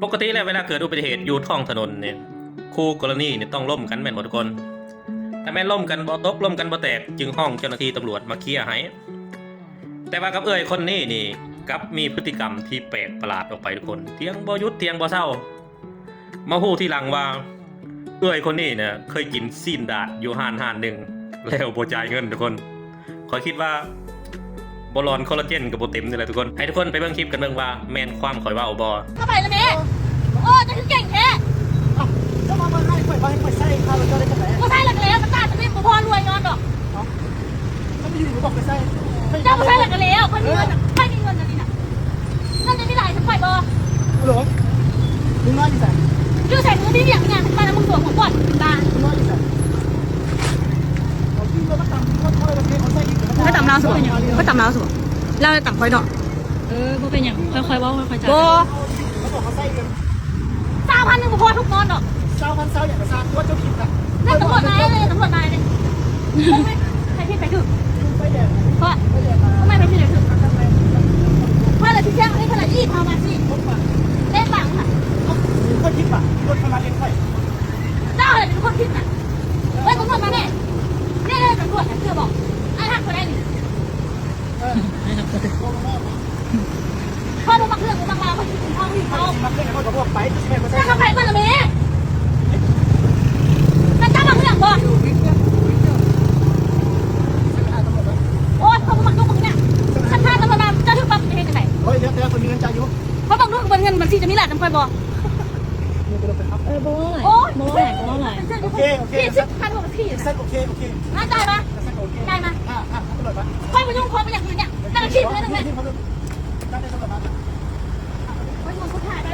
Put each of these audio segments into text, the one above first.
ປົກກະຕິແລ້ວເວລາເກີດອຸບັດຕິເຫດຢູ່ທ້ອງຖະໜົນນີ້ ຄູ່ກໍລະນີນີ້ຕ້ອງລົມກັນແມ່ນບໍ່ທຸກຄົນ? ຖ້າແມ່ນລົມກັນບໍ່ຕົກ ລົມກັນບໍ່ແຕກ ຈຶ່ງຮ້ອງເຈົ້າໜ້າທີ່ຕຳຫຼວດມາເຄຍໃຫ້. ແຕ່ວ່າກັບເອື້ອຍຄົນນີ້ນີ້ ກັບມີພຶດຕິກຳທີ່ແປກປະຫຼາດອອກໄປທຸກຄົນ, ຖຽງບໍ່ຢຸດຖຽງບໍ່ເຊົາ. ມາຮູ້ທີຫຼັງວ່າ ເອື້ອຍຄົນນີ້ນະເຄີຍກິນຊີ້ນດາດຢູ່ຮ້ານຮ້ານໜຶ່ງ ແລ້ວບໍ່ຈ່າຍເງິນທຸກຄົນ. ຂ້ອຍຄິດວ່າບໍ່ຫຼອນ ຄໍລາເຈນກໍບໍ່ເຕັມນີ້ແຫຼະທຸກຄົນ. ໃຫ້ທຸກຄົນໄປເບິ່ງຄລິບກັນເບິ່ງວ່າແມ່ນຄວາມຂ້ອຍເວົ້າບໍ່. ເຂົ້າໄປລະແມ່. ໂອ້ ເຈົ້າຄືເກັ່ງແທ້. ເອົ້າ ເຈົ້າມາເບິ່ງໃຫ້ຂ້ອຍ ວ່າໃຫ້ຂ້ອຍໃສ່ຄ່າລົດເຈົ້າໄດ້ຈັ່ງໃດ? ບໍ່ໃສ່ແລ້ວກໍແລ້ວ, ມັນຕາດສະເປັນບໍ່ພໍລວຍຍ້ອນດອກ. ເອົ້າ ມັນຢູ່ບໍ່ໄປໃສ່. ເຈົ້າບໍ່ໃສ່ແລ້ວກໍແລ້ວ, ຂ້ອຍມີເງິນ ຂ້ອຍມີເງິນອັນນີ້ນະ. ເງິນຈະມີຫຼາຍສ່ຳຂ້ອຍບໍ່? ໂອ້ໂຫຼ ລຸງນ້ອຍຢູ່ໃສ? ຢູ່ໃສ? ມຶງມີວຽກງານ ມານຳມຶງຕົວະຫົວປອດບ້າ. ລຸງນ້ອຍຢູ່ໃສ? ເອົາທີ່ລົດມາຕຳ ເຂົາເຈົ້າໄດ້ປະເທດເຂົາໃສ່ອີກ. ໄປຕຳລາວຊິບໍ່? ໄປຕຳລາວຊິບໍ່? ລາວໄດ້ຕຳຂ້ອຍເນາະ. ເອີ ບໍ່ເປັນຫຍັງ, ຄ່ອຍໆເວົ້າ ຄ່ອຍໆຈາ. ບໍ່ ເຂົາບອກເຂົາໃສ່ເງິນ ຊາວພັນໜຶ່ງບໍ່ພໍທຸກນອນດອກ. ຊາວພັນ ຊາວຫຍັງກໍຊ່າງ ຕົວະເຈົ້າຜິດນະ. ເອີ້ຍ ຕຳຫຼວດມາເລີຍ, ຕຳຫຼວດມາເລີຍ. ໃຜຜິດໃຜຖືກ? ໄຟແດງ. ເພາະ ໄຟແດງມາ. ທຳໄມໃຜຜິດໃຜຖືກ? ຂ້ອຍລະຊິແຈ້ງໃຫ້ເຂົາລະອີກເຮົາມາຊິ ເດ້ບັງຫັ້ນ. ເອົ້າ ຂ້ອຍຜິດຫວາ? ລົດເຂົາມາເລນຂ້ອຍ. ເຈົ້າຫັ້ນແຫຼະເປັນຄົນຜິດນະ. ເອີ້ຍ ຕຳຫຼວດມາແມ່. ເດ້ ຕຳຫຼວດນະ ເຊື່ອບໍ່? ອ້າຍຮັກບໍ່ໄດ້ນີ້. ເອີ ຂ້ອຍບໍ່ມັກເລື່ອງ ບໍ່ມັກລາວ ຂ້ອຍຊິເອົາຜູ້ຍິງເຂົາ. ມັກເລື່ອງຂ້ອຍກໍບອກໄປ ເຈົ້າຊິໄປບໍ່ໃສ່. ເຈົ້າກໍໄປກ່ອນລະແມ່. ແຕ່ເຈົ້າມັກເລື່ອງບໍ່? ໂອ້ຍ ຂ້ອຍບໍ່ມັກລຸກມານີ້ນະ. ຄັນຖ້າຕຳຫຼວດມາ ເຈົ້າຖືກປັບ ຈະເຮັດຈັ່ງໃດ? ໂອ້ຍ ແລ້ວແຕ່ ຂ້ອຍມີເງິນຈ່າຍຢູ່. ຂ້ອຍບັກລຸກເບິ່ງເງິນບັນຊີຈະມີຫຼາຍນຳຂ້ອຍບໍ່? ເອີ ບໍ່ເວົ້າຫຼາຍ ໂອ້ຍ ບໍ່ເວົ້າຫຼາຍ ບໍ່ເວົ້າຫຼາຍ. ໂອເຄ ໂອເຄ ສິບພັນບໍ່? ໂອເຄ ໂອເຄ ມາຈ່າຍມາ ຈ່າຍມາ. ຂ້ອຍບໍ່ຫຍຸ້ງ ຂ້ອຍບໍ່ຢາກຢູ່ນີ້ ແຕ່ລະຄລິບເລີຍນະແມ່. ໄປຢູ່ຜູ້ຖ່າຍໄປ.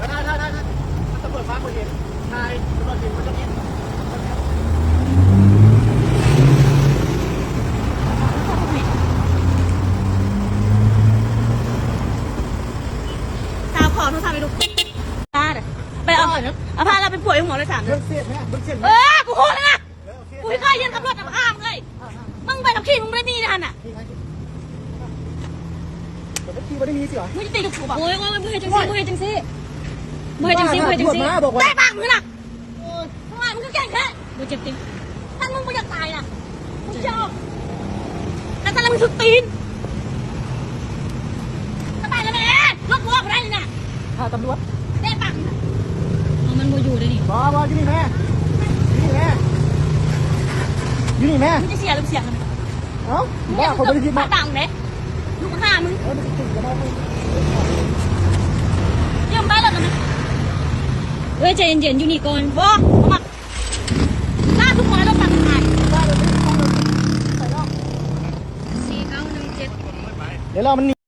ໄດ້ ໄດ້ ໄດ້ ໄດ້. ຕຳຫຼວດມາບໍ່ເຫັນ ຖ່າຍ ຕຳຫຼວດເຫັນບໍ່ເຫັນ. ສາວ ຂໍໂທລະສັບໃຫ້ລູກ. ໄປເອົາ ເອົາພາລາວໄປປົວຢູ່ໂຮງໝໍເລີຍສາມເດືອນ. ເອີ ກູຮູ້ແລ້ວນະ. ກູເຄີຍຮຽນຂັບລົດນຳອ້າມເລີຍ. ມຶງໃບຂັບຂີ່ມຶງບໍ່ໄດ້ມີເດ້ຫັ້ນນະ. ບໍ່ໄດ້ມີຊິຫວາ? ມຶງຈະຕີກັບກູບໍ່? ໂອ້ຍ ໂອ້ຍ ບໍ່ເຮັດຈັ່ງຊີ້ ບໍ່ເຮັດຈັ່ງຊີ້ ບໍ່ເຮັດຈັ່ງຊີ້ ບໍ່ເຮັດຈັ່ງຊີ້. ແຕະປາກມຶງນະ. ໂອ້ຍ ທຳໄມມຶງຄືເກັ່ງແທ້? ບໍ່ເຈັບຕິ? ຄັນມຶງບໍ່ຢາກຕາຍນະ ມຶງຈະອອກ. ຄັນຊັ້ນລະມຶງຖືກຕີນ. ສະບາຍລະແມ່ ລົດບໍ່ອອກບໍ່ໄດ້ນີ້ນະ. ຖ້າຕຳຫຼວດ ເດ້ ປັງ ເອົາ ມັນບໍ່ຢູ່ເດ້ນີ້. ບໍ່ ບໍ່ ຢູ່ນີ້ແມ່ ຢູ່ນີ້ແມ່ ຢູ່ນີ້ແມ່. ມຶງຈະເສຍຫຼືບໍ່ເສຍ? ເອົ້າ ບໍ່ ຂ້ອຍບໍ່ໄດ້ຜິດນະ ປາກຕາມເດ້ ລູກຫາມຶງ. ເອີ ມັນຈະຕິດກັນເນາະ ຢືມໄປແລ້ວນະ. ເອີຍ ໃຈເຢັນໆ ຢູ່ນີ້ກ່ອນ. ບໍ່ ບໍ່ມັກ ລ່າສຸດ ຂໍໃຫ້ລົດຕັດຂາຍ. ໄປເນາະ ສີ່ເກົ້າໜຶ່ງເຈັດ ດຽວລອມັນ